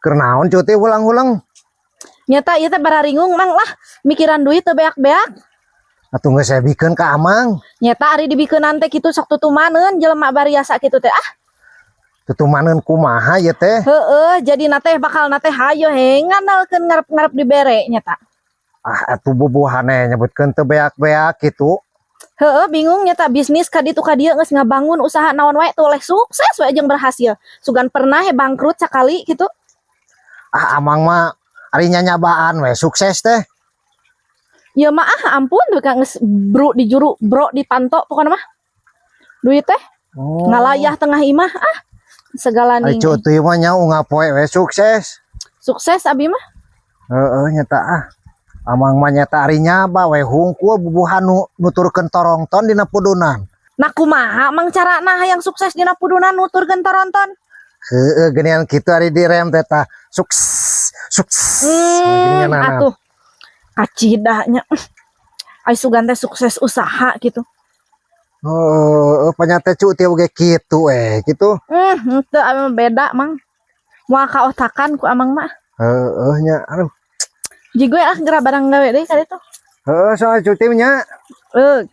Keur naon Cuti ulang-ulang? Nyata ieu teh bararingung, Mang, lah mikiran duit teu beak-beak. Atuh geus saya bikeun ka Amang. Nyata ari dibikeunan teh kitu sok tutumaneun jelema bariasa kitu teh ah. Tutumaneun kumaha ieu teh? Heeh, jadi na teh bakal na teh hayo he ngandalkeun ngarep-ngarep dibere nyata. Ah, atuh bubuhane nyebutkeun teu beak-beak kitu. Heeh, bingung nyata bisnis ka ditu ka dieu geus ngabangun usaha naon wae teu oleh sukses wae jeung berhasil. Sugan pernah he bangkrut sakali gitu. Ah, Amang mah ari nyanyabaan we sukses teh. Ya mah ah ampun tuh kang geus bro di juru bro di panto pokoknya mah. Duit teh ngalayah tengah imah ah segala Ari nih. Cuti mah nya unggal poe we sukses. Sukses abi mah. Heeh, nyata ah. Amang mah nyata ari nyaba we hungkul bubuhan nu nuturkeun torongton dina pudunan. Nah, kumaha Mang carana hayang sukses dina pudunan nuturkeun toronton? Heeh, geuningan kitu ari direm teh tah sukses sukses. Geuningan. Atuh kacidanya. Ai sugan teh sukses usaha gitu. Heeh, panyata Cuti oge kitu eh kitu. Henteu, abi mah beda, Mang. Moal kaotakan ku Amang mah. Heeh nya, aduh. Jigo ah geura barang gawe deui ka ditu. Heeh, soal Cuti nya. Eh.